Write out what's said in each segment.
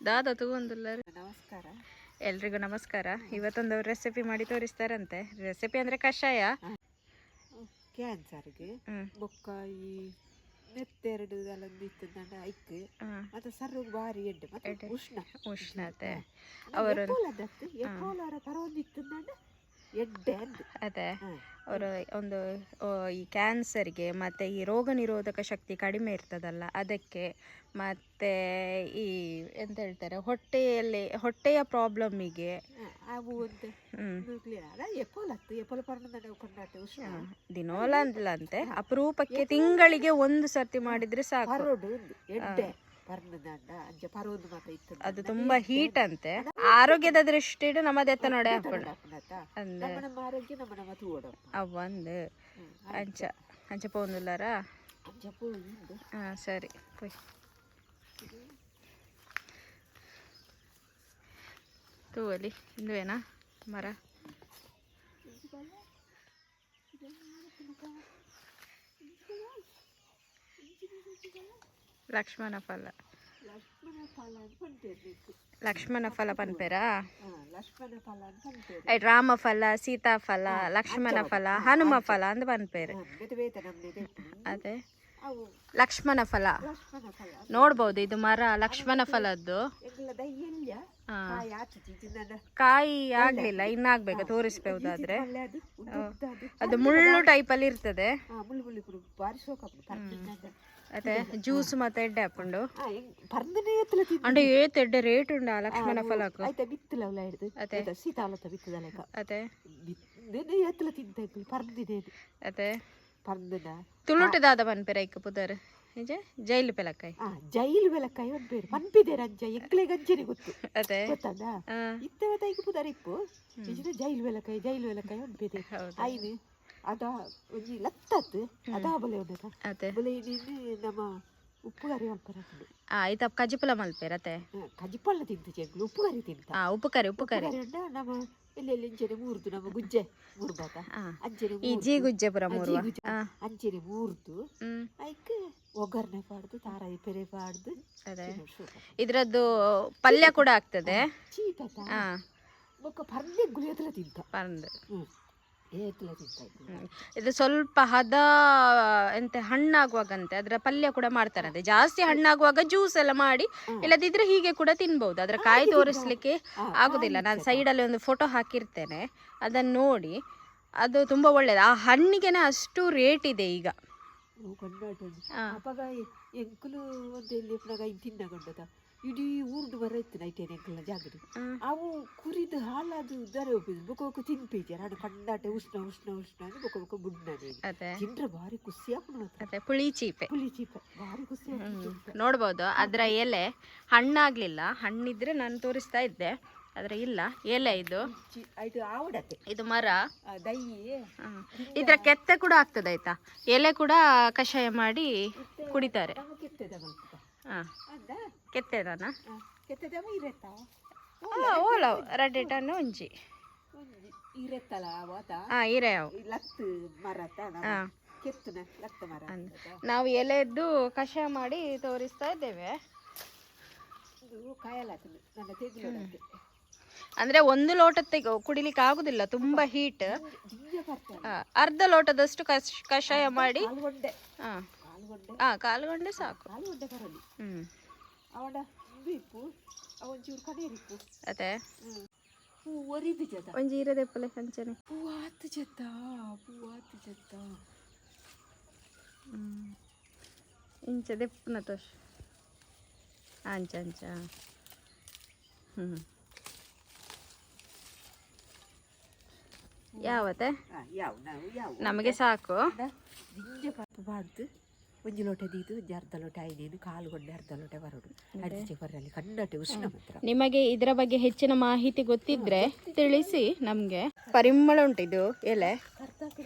ದಾದ ತೂವೊಂದುಲ್ಲರು. ನಮಸ್ಕಾರ. ಎಲ್ರಿಗೂ ನಮಸ್ಕಾರ. ಇವತ್ತೊಂದು ರೆಸಿಪಿ ಮಾಡಿ ತೋರಿಸ್ತಾರಂತೆ. ರೆಸಿಪಿ ಅಂದ್ರೆ ಕಷಾಯ. ಕ್ಯಾನ್ಸರ್ಗೆ ಬೊಕ್ಕ ಈ ನೆತ್ತೆರಡು ಅಲಂದು ಐಕ್ ಮತ್ತೆ ಸರ್ರು ಬಾರಿ ಎಡ್ಡೆ ಮತ್ತೆ ಉಷ್ಣ. ಉಷ್ಣತೆ ಅವರು ಎಪೋಲದತ್ತು ಎಪೋಲರ ಪರವೊಂದಿತ್ತಂಡ ಎಡ್ಡೆ ಅಂದ್. ಅದೇ ಅವರು ಒಂದು ಈ ಕ್ಯಾನ್ಸರ್ಗೆ ಮತ್ತು ಈ ರೋಗ ನಿರೋಧಕ ಶಕ್ತಿ ಕಡಿಮೆ ಇರ್ತದಲ್ಲ ಅದಕ್ಕೆ, ಮತ್ತು ಈ ಎಂತ ಹೇಳ್ತಾರೆ, ಹೊಟ್ಟೆಯಲ್ಲಿ ಹೊಟ್ಟೆಯ ಪ್ರಾಬ್ಲಮ್ಮಿಗೆ. ಅವು ಒಂದು ಕ್ಲಿಯರ್ ಎಪೋಲತ್ತು ಎಪೋಲ ಪರ್ಣದಂಡ ಕೊಂಡಾಟ ಉಷ್ಣ. ದಿನೋಲ ಅಂದಿಲ್ಲ ಅಂತೆ, ಅಪರೂಪಕ್ಕೆ ತಿಂಗಳಿಗೆ ಒಂದು ಸರ್ತಿ ಮಾಡಿದ್ರೆ ಸಾಕು. ಪರೋಡು ಒಂದು ಎಡ್ಡೆ ಪರ್ಣದಂಡ ಅಂಚ ಪರೋದು ಮಾತ ಇತ್ತು. ಅದು ತುಂಬಾ ಹೀಟ್ ಅಂತೆ. ಆರೋಗ್ಯದ ದೃಷ್ಟಿಡು ನಮ್ಮದೆತ್ತ ನೋಡೆ ಹಾಕೊಂಡು ಅಂದ್. ನಮ್ಮ ನಮ್ಮ ಆರೋಗ್ಯ ನಮ್ಮ ನಮ್ಮ ತೂಡಪ್ಪ. ಅವ್ವಂದು ಅಂಚ ಅಂಚ ಪೋಂದುಲ್ಲಾರಾ? ಅಂಚ ಪೋಯಿಂದು. ಹಾಂ, ಸರಿ, ಪೋಯ್ ತೂವಲಿ. ಇಂದುವೇನಾ ಮರ? ಲಕ್ಷ್ಮಣ ಫಲ. ಲಕ್ಷ್ಮಣ ಫಲ ಅಂತ ಪಂಪೇರು. ಲಕ್ಷ್ಮಣ ಫಲ ಪನ್ಪೇರಾ? ಲಕ್ಷ್ಮಣ ಫಲ ಅಂತ ಪಂಪೇರು. ಐಟ್ ರಾಮ ಫಲ, ಸೀತಾಫಲ, ಲಕ್ಷ್ಮಣ ಫಲ, ಹನುಮ ಫಲ ಅಂದ್ ಪನ್ಪೇರು. ಬೇತೆ ಬೇತೆ ನಮ್ನೆ. ಅದೇ. ಅವು. ಲಕ್ಷ್ಮಣ ಫಲ. ಲಕ್ಷ್ಮಣ ಫಲ. ನೋಡ್ಬೋದು, ಇದು ಮರ ಲಕ್ಷ್ಮಣ ಫಲದ್ದು. ಎಂಗಲ ದಯ್ಯಲ್ಯ ಕಾಯಿ ಆಚುಚಿ ಚಿನ್ನದ. ಕಾಯಿ ಆಗ್ಲಿಲ್ಲ, ಇನ್ನಾಗ್ಬೇಕು ತೋರಿಸ್ಬಹುದಾದ್ರೆ. ಅದು ಉದ್ದುದ್ದಾದು. ಅದು ಮುಳ್ಳು ಟೈಪ್ ಅಲ್ಲಿ ಇರ್ತದೆ. ಮುಳ್ಳು ಮುಳ್ಳು ಕುಡು ಬಾರಿ ಶೋಕ. ಅದೇ ಜ್ಯೂಸ್ ಮತ್ತೆ ಎಡ್ಡೆ ಹಾಕೊಂಡು. ಪರ್ದನೆ ಎತ್ತಲ ತಿಂದು. ಅಂಡ ಏತ್ ಎಡ್ಡೆ ರೇಟ್ ಉಂಡು ಆ ಲಕ್ಷ್ಮಣ ಫಲಕ್ಕೆ. ಆಯ್ತಾ, ಬಿತ್ತಲ ಅವಲ ಹಿಡ್ದು ಸೀತಾವಲತ್ತ ಬಿತ್ತದ ಲೆಕ್ಕ. ಅದೇ. ಬಿತ್ತನೆ ಎತ್ತಲ ತಿಂತ ಇಪ್ಪು ಪರ್ದಿದೆ. ಅದೇ. ಪರ್ದನ. ತುಳುಟದಾದ ಪನ್ಪೆರ ಐಕ್ ಪುದರ್ ನಿಜ ಜೈಲು ಪೆಲಕಾಯಿ. ಜೈಲು ಬೆಲಕಾಯಿ ಒಂದು ಪನ್ಪಿದೆ ರಂಜ ಎಂಕ್ಲೆ ಗಂಜನೆ ಗೊತ್ತು. ಅದೇ. ಗೊತ್ತದ. ಇತ್ತವ ತೈಕು ಪುದರ್ ಇಪ್ಪು ನಿಜ ಜೈಲು ಬೆಲಕಾಯಿ, ಜೈಲು ಬೆಲಕಾಯಿ ಒಂದು. ಹೌದು. ಐನು ಅದ ಒಂಜಿ ಲತ್ತತ್ ಅದಾ ಬಲೆ ಉಂಡತ. ಅದೇ. ಬಲೆ ಇನ್ನಿ ನಮ್ಮ ಉಪ್ಪು ಕರಿ ಮಲ್ಪರ. ಐತ ಕಜಿಪುಲ ಮಲ್ಪೆರ್ ಅತೆ? ಕಜಿಪಳ್ಳ ತಿಂತ ಚೆಂಗ್ಲು, ಉಪ್ಪು ಕರಿ ತಿಂತ. ಉಪ್ಪು ಕರಿ, ಉಪ್ಪು ಕರಿ. ಉಪ್ಪು ಕರಿ ಉಂಡ ನಮ್ಮ ಎಲ್ಲಿ ಎಲ್ಲಿ ಇಂಚೆನೆ ಮೂರ್ದು ನಮ್ಮ ಗುಜ್ಜೆ ಮೂರ್ಬಾತ. ಅಂಚೆನೆ. ಈ ಜೀಗುಜ್ಜೆ ಪುರ ಮೂರ್ವ. ಅಂಚೆನೆ ಮೂರ್ದು ಐಕ್ ಒಗ್ಗರಣೆ ಪಾಡ್ದು, ತಾರಾಯಿ ಪೆರೆ ಪಾಡ್ದು. ಅದೇ, ಇದ್ರದ್ದು ಪಲ್ಯ ಕೂಡ ಆಗ್ತದೆ. ಚೀಪ. ಬೊಕ್ಕ ಪರ್ದೆ ಗುಳಿಯತ್ರ ತಿಂತ. ಪರಂದು. ಏತ್ಲ ತಿಂತ ಇತ್ತು. ಇದು ಸ್ವಲ್ಪ ಹದ ಎಂತ ಹಣ್ಣಾಗುವಾಗಂತೆ ಅದರ ಪಲ್ಯ ಕೂಡ ಮಾಡ್ತಾರಂತೆ. ಜಾಸ್ತಿ ಹಣ್ಣಾಗುವಾಗ ಜ್ಯೂಸ್ ಎಲ್ಲ ಮಾಡಿ, ಇಲ್ಲದಿದ್ರೆ ಹೀಗೆ ಕೂಡ ತಿನ್ಬಹುದು. ಅದರ ಕಾಯಿ ತೋರಿಸ್ಲಿಕ್ಕೆ ಆಗುದಿಲ್ಲ. ನಾನು ಸೈಡಲ್ಲಿ ಒಂದು ಫೋಟೋ ಹಾಕಿರ್ತೇನೆ, ಅದನ್ನು ನೋಡಿ. ಅದು ತುಂಬಾ ಒಳ್ಳೇದು. ಆ ಹಣ್ಣಿಗೆನೆ ಅಷ್ಟು ರೇಟ್ ಇದೆ ಈಗ. ಕೊಂಡಾಟ. ಅಪಗ ಎಂಕುಲು ಒಂದು ಎಲ್ಲಿ ಇಪ್ಪನಾಗ ತಿನ್ನಗೊಂಡದ ಇಡೀ ಊರ್ದು ಮರ ಇತ್ತು ನೈಟೇನೆ ಎಂಕಲ್ನ ಜಾಗದ. ಅವು ಕುರಿದು ಹಾಲದು ದರ ಒಪ್ಪಿದ್ದು ಬೊಕ ಬೊಕ ತಿನ್ಪೀಜಾರ ಅದು ಕಂಡಾಟೆ ಉಷ್ಣ ಉಷ್ಣ ಉಷ್ಣ ಅಂದ್ರೆ ಬೊಕ ಬೊಕ ಬುಡ್ನನೆ. ಅದೇ. ತಿಂದ್ರೆ ಭಾರಿ ಖುಷಿ ಆಪುಂಡು ಮಾತ್ರ. ಅದೇ, ಪುಳಿ ಚೀಪೆ. ಪುಳಿ ಚೀಪೆ ಭಾರಿ ಖುಷಿ ಆಪುಂಡು. ನೋಡ್ಬೋದು ಅದರ ಎಲೆ. ಹಣ್ಣಾಗ್ಲಿಲ್ಲ, ಹಣ್ಣಿದ್ರೆ ನಾನು ತೋರಿಸ್ತಾ ಇದ್ದೆ, ಆದರೆ ಇಲ್ಲ. ಎಲೆ ಇದು. ಇದು ಆವಡತೆ. ಇದು ಮರ. ದಯ್ಯಿ. ಇದರ ಕೆತ್ತೆ ಕೂಡ ಆಗ್ತದೆ, ಆಯ್ತಾ? ಎಲೆ ಕೂಡ ಕಷಾಯ ಮಾಡಿ ಕುಡಿತಾರೆ. ನಮ್ಮ ಕೆತ್ತೆದ ಮಲ್ಪ. ಅಂದ. ಕೆತ್ತೆದಾನ. ಕೆತ್ತೆದವ ಇರೆತ್ತ. ಓಲ ರಡ್ಡೆ ಟನ್ ಒಂಜಿ. ಒಂಜಿ ಇರೆತ್ತಲ ಅವತ. ಇರೆ ಅವು. ಲತ್ತು ಮರತ ಕೆತ್ತುನ ಲತ್ತ ಮರ. ನಾವು ಎಲೆದ್ದು ಕಷಾಯ ಮಾಡಿ ತೋರಿಸ್ತಾ ಇದ್ದೇವೆ. ಇದು ಕಾಯಲಾತನ ನನ್ನ ತೆಗ್ಲು. ಅಂದ್ರೆ ಒಂದು ಲೋಟ ತೆಗೋ ಕುಡಿಲಿಕ್ಕೆ ಆಗುದಿಲ್ಲ, ತುಂಬಾ ಹೀಟ್. ಜಿಂಜ ಬರ್ತದೆ. ಅರ್ಧ ಲೋಟದಷ್ಟು ಕಷಾಯ ಮಾಡಿ. ಕಾಲುಗೊಂಡೆ. ಕಾಲುಗೊಂಡೆ. ಕಾಲುಗೊಂಡೆ ಸಾಕು. ಕಾಲುಗೊಂಡೆ ಬರಲಿ. ಅವಡ ಇಪ್ಪು ಅವೊಂಚೂರು ಕನೇರಿಪ್ಪು. ಅದೇ. ಹೂ ಒರಿದು ಜತ. ಒಂಜಿ ಇರದೆಪ್ಪಲೆ ಅಂಚನೆ. ಹೂ ಆತು ಜತ್ತ, ಹೂ ಆತು ಜತ್ತ. ಇಂಚ ದೆಪ್ಪುನ ತೋಷ್ ಅಂಚ ಅಂಚ. ಯಾವತ್ತೆ? ಯಾವ ನಾವು ಯಾವ. ನಮಗೆ ಸಾಕು. ಜಿಂಜ ಪಪ್ಪು ಬಾಡ್ದು ಒಂಜಿ ಲೋಟ ದೀದು, ಒಂಜಿ ಅರ್ಧ ಲೋಟ ಐನೇನು ಕಾಲು ಗೊಂಡೆ ಅರ್ಧ ಲೋಟ ಬರೋಡು ಅಡಿಚೆ ಬರಲಿ ಕಣ್ಣಟೆ ಉಷ್ಣ ಮಾತ್ರ. ನಿಮಗೆ ಇದರ ಬಗ್ಗೆ ಹೆಚ್ಚಿನ ಮಾಹಿತಿ ಗೊತ್ತಿದ್ರೆ ತಿಳಿಸಿ ನಮಗೆ. ಪರಿಮಳ ಉಂಟು ಇದು ಎಲೆ.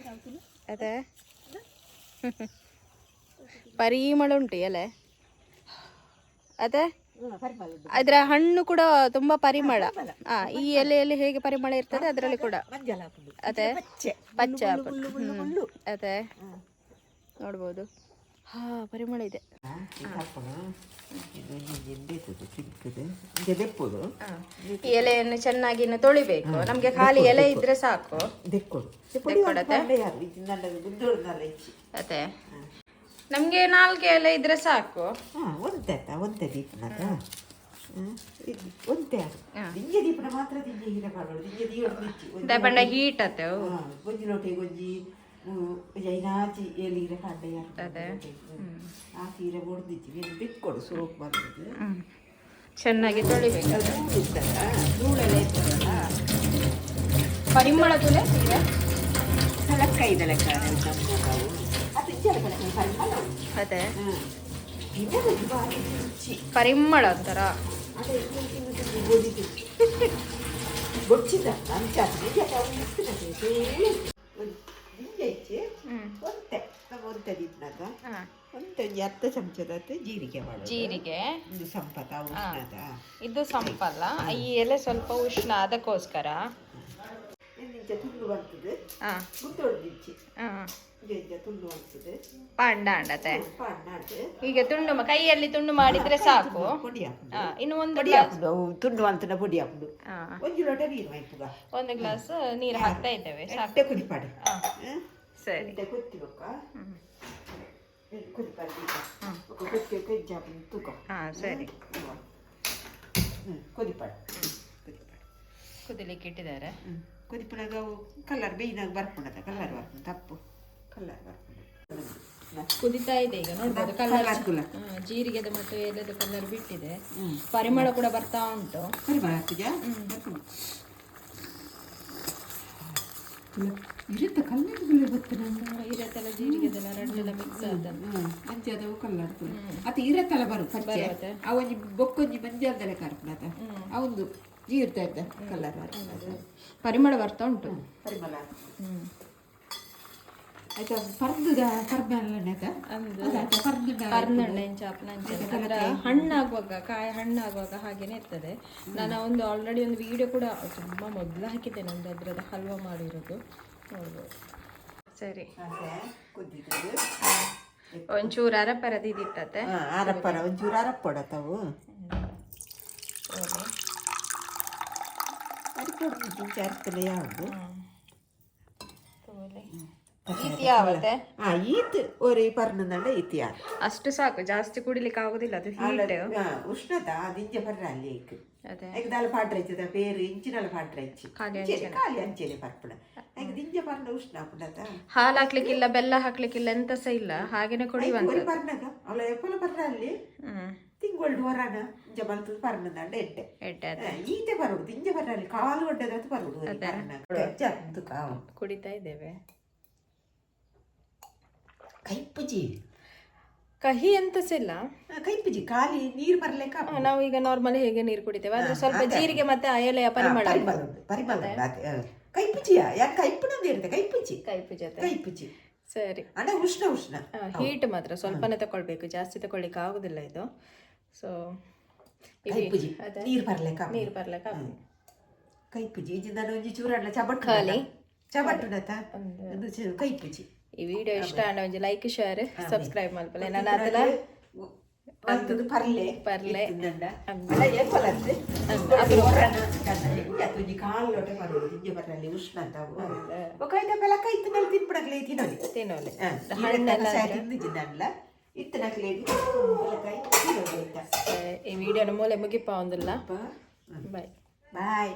ಅದೇ, ಪರಿಮಳ ಉಂಟು ಎಲೆ. ಅದೇ. ಪರಿಮಳ. ಅದರ ಹಣ್ಣು ಕೂಡ ತುಂಬಾ ಪರಿಮಳ. ಈ ಎಲೆಯಲ್ಲಿ ಹೇಗೆ ಪರಿಮಳ ಇರ್ತದೆ, ಅದರಲ್ಲಿ ಕೂಡ. ಮಂಜಲ್ ಹಾಕುದು. ಅದೇ. ಪಚ್ಚೆ. ಪಚ್ಚೆ. ಮುಳ್ಳು ಮುಳ್ಳು ಮುಳ್ಳು. ಅದೇ, ನೋಡ್ಬೋದು. ಹಾ, ಪರಿಮಳ ಇದೆ. ದೆಪ್ಪುದು. ಈ ಎಲೆಯನ್ನು ಚೆನ್ನಾಗಿ ಇನ್ನು ತೊಳಿಬೇಕು. ನಮ್ಗೆ ಖಾಲಿ ಎಲೆ ಇದ್ರೆ ಸಾಕು. ದೆಕ್ಕೊಡು. ದೆಕ್ಕೊಡತ್ತೆ? ಅದೇ, ನಮ್ಗೆ ನಾಲ್ಕು ಎಲೆ ಇದ್ರೆ ಸಾಕು. ಹಾ, ಒಂತೆ ಆಯ್ತಾ? ಒಂತೆ ದೀಪನದ ಒಂತೆ ದಿಂಜ ದೀಪನ ಮಾತ್ರ ದಿಂಜ ಹೀರೆ ಪಾಡೋಡು, ದಿಂಜ ದೀಯೋಡು ನಿಚ್ಚಿ. ಪಂಡ ಹೀಟ್ ಅತ್ತೆ ಅವು. ಒಂಜಿ ಲೋಟೆಗೆ ಒಂಜಿ ಒಂಜಿ ಐನಾಚಿ ಏಳು ಹೀರೆ ಪಾಡ್ಡೆ ಯಾರು ಆ ಸೀರೆ ಹೊಡೆದಿಚ್ಚಿ ನೀನು ದಿಕ್ಕೊಡು, ಸೋಪ್ ಬಂದದ್ದು. ಚೆನ್ನಾಗಿ ತೊಳಿಬೇಕು. ಧೂಳು ಇತ್ತಲ್ಲ. ಧೂಳೆಲ್ಲ ಇರ್ತದಲ್ಲ. ಪರಿಮಳ ತುಲೆ ಇದೆ. ಕಲಕ್ಕೈದ ಲೆಕ್ಕ ಅದು ಇಂಚಲ ಕಲಕ್ಕ ಪರಿಮಳ. ಅದೇ. ತಿನ್ನೋದು ಭಾರಿ ರುಚಿ. ಪರಿಮಳ ಒಂಥರ. ಅದೇ, ತಿಂದು ತಿಂದು ತಿಂದು ಗೋಧಿತು ಬೊಚ್ಚಿದ ಅಂಚಾತ್ರೆ ದಿಂಜ ಇಚ್ಚೆ. ಒಂತೆ ನಮ್ಮ ಒಂತೆ ದೀಪನಾಗ ಒಂತೆ ಒಂಜಿ ಅರ್ಧ ಚಮಚದ ಜೀರಿಗೆ ಮಾಡೋದು. ಜೀರಿಗೆ. ಒಂದು ಸಂಪತ ಉಷ್ಣದ. ಇದು ಸಂಪಲ್ಲ, ಈ ಎಲೆ ಸ್ವಲ್ಪ ಉಷ್ಣ, ಅದಕ್ಕೋಸ್ಕರ. ಇಂಚ ತುಂಡು ಬರ್ತದೆ. ಗುತ್ತೊಡ್ದಿಚ್ಚಿ. ಇಂಚ ತುಂಡು ಬರ್ತದೆ. ಪಾಂಡ ಅಂಡತೆ. ಪಾಂಡ. ಹೀಗೆ ತುಂಡು ಕೈಯಲ್ಲಿ ತುಂಡು ಮಾಡಿದ್ರೆ ಸಾಕು. ಪೊಡಿ ಹಾಕುದು. ಇನ್ನು ಒಂದು ಪೊಡಿ ಗ್ಲಾಸ್ ಹಾಕುದು ಅವು ತುಂಡು ಅಂತನ ಪೊಡಿ ಹಾಕುದು. ಒಂದು ಲೋಟ ನೀರು ಹಾಕುಗ. ಒಂದು ಗ್ಲಾಸ್ ನೀರು ಹಾಕ್ತಾ ಇದ್ದೇವೆ, ಸಾಕು. ಎಟ್ಟೆ ಕುದಿಪಾಡು. ಸರಿ. ಎಟ್ಟೆ ಕೊತ್ತಿ ಬೊಕ್ಕ ಕುದಿಪಾಡು ಬೊಕ್ಕ ಕೊತ್ತಿ ಕೆಜ್ಜ ತೂಕ. ಹಾ, ಸರಿ. ಕೊದಿಪಾಡು ಕೊದಿಪಾಡು. ಕುದಿಲಿಕ್ಕೆ ಇಟ್ಟಿದ್ದಾರೆ. ಕೊದಿಪುನಾಗ ಅವು ಕಲರ್ ಬೇಯಿನಾಗ ಬರ್ಪುಂಡದ, ಕಲರ್ ಬರ್ಪುಂಡು, ತಪ್ಪು ಕಲರ್ ಬರ್ಪುಂಡು. ಕುದಿತಾ ಇದೆ ಈಗ, ನೋಡ್ಬೋದು ಕಲರ್. ಕಲರ್ ಕುಲ. ಜೀರಿಗೆದ ಮತ್ತು ಎಲೆದು ಕಲರ್ ಬಿಟ್ಟಿದೆ. ಪರಿಮಳ ಕೂಡ ಬರ್ತಾ ಉಂಟು. ಪರಿಮಳ ಹಾಕುಜಾ ಬರ್ಪುಂಡು. ಇರುತ್ತೆ ಕಲ್ಲರ್ ಗೊತ್ತ. ಇರತ್ತೆಲ್ಲ ಜೀರಿಗೆದೆಲ್ಲ ರಡ್ಡೆಲ್ಲ ಮಿಕ್ಸ್ ಆದ. ಅಂಚದವು ಕಲ್ಲರ್ ಅತ್ತ ಇರತ್ತಲ್ಲ ಬರು ಪಚ್ಚೆ. ಬರುತ್ತೆ. ಆ ಒಂಜಿ ಬೊಕ್ಕೊಂಜಿ ಮಂಜಾಲ್ದಲೆ ಕಾರ್ಪುಣದ ಅವಂದು ಜೀರ್ತ ಇದ್ದ ಕಲರ್. ಪರಿಮಳ ಬರ್ತಾ ಉಂಟು. ಪರಿಮಳ ಆಯ್ತಾ? ಪರ್ದುದ ಪರ್ದಲ್ಲ. ಅಂದು. ಪರ್ದುಂಡ. ಪರ್ನಣ್ಣೆ ಚಾಪನ ಅದರ ಹಣ್ಣಾಗುವಾಗ, ಕಾಯಿ ಹಣ್ಣಾಗುವಾಗ ಹಾಗೇನೆ ಇರ್ತದೆ. ನಾನು ಒಂದು ಆಲ್ರೆಡಿ ಒಂದು ವಿಡಿಯೋ ಕೂಡ ತುಂಬ ಮೊದಲು ಹಾಕಿದ್ದೇನೆ, ಒಂದು ಅದರದ್ದು ಹಲ್ವಾ ಮಾಡಿರೋದು ನೋಡ್ಬೋದು. ಸರಿ. ಕುದ್ದಿದ್ದು. ಒಂಚೂರು ಅರಪರದಿತ್ತತೆ. ಅರಪ್ಪರ ಒಂಚೂರು ಅರಪ್ಪೊಡತ್ತವು. ಅದಕ್ಕೆ ಅರ್ತಲೆ ಯಾವುದು? ಯಾವತ್ತೆ? ಆ ಈತ್ ಒರಿ ಪರ್ನಂಡ ಈತ್ ಯಾರು. ಅಷ್ಟು ಸಾಕು, ಜಾಸ್ತಿ ಕುಡಿಲಿಕ್ಕೆ ಆಗುದಿಲ್ಲ, ಅದು ಹೀಟ್. ಉಷ್ಣತ ದಿಂಜ ಪರ್ರ ಅಲ್ಲಿ ಐಕ್. ಅದೇ. ಐಕ್ ದಾಲ ಪಾಡ್ರೈಚದ ಪೇರು ಇಂಚಿನಲ ಪಾಡ್ರೈಚಿ. ಖಾಲಿ. ಖಾಲಿ ಅಂಚೆನೆ ಪರ್ಪುಣ ಐಕ್ ದಿಂಜ ಪರ್ನ ಉಷ್ಣ ಆಪುಂಡತ. ಹಾಲು ಹಾಕ್ಲಿಕ್ಕಿಲ್ಲ, ಬೆಲ್ಲ ಹಾಕ್ಲಿಕ್ಕಿಲ್ಲ, ಎಂತ ಸಹ ಇಲ್ಲ, ಹಾಗೇನೆ ಒರಿ ಕುಡಿಯುವಂತದ್ದು. ಪರ್ನಗ ಅವಳ ಎಪ್ಪಲ ಪರ್ರ ಅಲ್ಲಿ. ತಿಂಗೊಳ್ಡು ವರಾನ ಇಂಚ ಮಲ್ತದ ಪರ್ನಂಡ ಎಡ್ಡೆ. ಎಡ್ಡೆ ಅದೇ. ಈತೆ ಬರುಡು ದಿಂಜ ಪರ್ರ ಅಲ್ಲಿ ಕಾಲು ಒಡ್ಡದಾತು ಬರುಡು ಒರಿ ಪರ್ನಗ ಕಾವು. ಕುಡಿತಾ ಇದ್ದೇವೆ. ಕೈಪುಜಿ. ಕಹಿ ಎಂತ ಸಹ ಇಲ್ಲ. ಕೈಪುಜಿ, ಖಾಲಿ ನೀರು ಬರ್ಲಿಕ್ಕೆ. ನಾವು ಈಗ ನಾರ್ಮಲ್ ಹೇಗೆ ನೀರು ಕುಡಿತೇವೆ, ಆದ್ರೆ ಸ್ವಲ್ಪ ಜೀರಿಗೆ ಮತ್ತೆ ಆ ಎಲೆಯ ಪರಿಮಳ. ಪರಿಮಳ ಉಂಟು, ಪರಿಮಳ ಉಂಟು ಅದೇ. ಕೈಪುಜಿಯ ಯಾಕೆ ಕೈಪುಣಂದು ಇರುತ್ತೆ ಕೈಪುಜಿ. ಕೈಪು ಜೊತೆ. ಕೈಪುಜಿ. ಸರಿ. ಅಣ್ಣ ಉಷ್ಣ ಉಷ್ಣ. ಹೀಟ್ ಮಾತ್ರ ಸ್ವಲ್ಪನೇ ತಕೊಳ್ಬೇಕು, ಜಾಸ್ತಿ ತಗೊಳ್ಳಿಕ್ಕೆ ಆಗುದಿಲ್ಲ ಇದು. ಸೊ ಕೈಪುಜಿ, ನೀರು ಬರ್ಲಿಕ್ಕೆ. ನೀರು ಬರ್ಲಿಕ್ಕೆ ಆಗುದಿಲ್ಲ. ಕೈಪುಜಿ ಇಜ್ಜಿ ನಾನು ಒಂಜಿ ಚೂರಣ್ಣ ಚಬಟ್ಟು ಖಾಲಿ. ಚಬಟ್ಟುನತ ಒಂದು ಕೈಪುಜಿ. ಈ ವಿಡಿಯೋ ಇಷ್ಟ ಆಂಡ ಒಂಜಿ ಲೈಕ್, ಶೇರ್, ಸಬ್ಸ್ಕ್ರೈಬ್ ಮಲ್ಪಲೆ. ನಾನು ಅದೆಲ್ಲ ಮಲ್ತದು ಪರ್ಲೆ. ಪರ್ಲೆ. ಇತ್ತಿಂದಂಡ. ಅಲ್ಲ, ಏಪಲತ್ತು ಒಂಜಿ ಕಾಲು ಲೋಟ ಬರೋದು ದಿಂಜ ಬರಲಿ ಉಷ್ಣ ಅಂತ ಬೊಕ ಐತ ಬೆಲಕ ಇತ್ತಿನಲ್ಲಿ ತಿನ್ಬಿಡಕ್ಲೆ ತಿನ್ನೋಲಿ. ತಿನ್ನೋಲೆ. ತಿಂದಿಜಿದ್ದಲ್ಲ ಇತ್ತನಕ್ಲೆ ಬೆಲಕಾಯಿ ತಿನ್ನೋದು ಆಯ್ತಾ? ಈ ವಿಡಿಯೋನ ಮೂಲೆ ಮುಗಿಪ ಒಂದಿಲ್ಲ. ಬಾಯ್. ಬಾಯ್.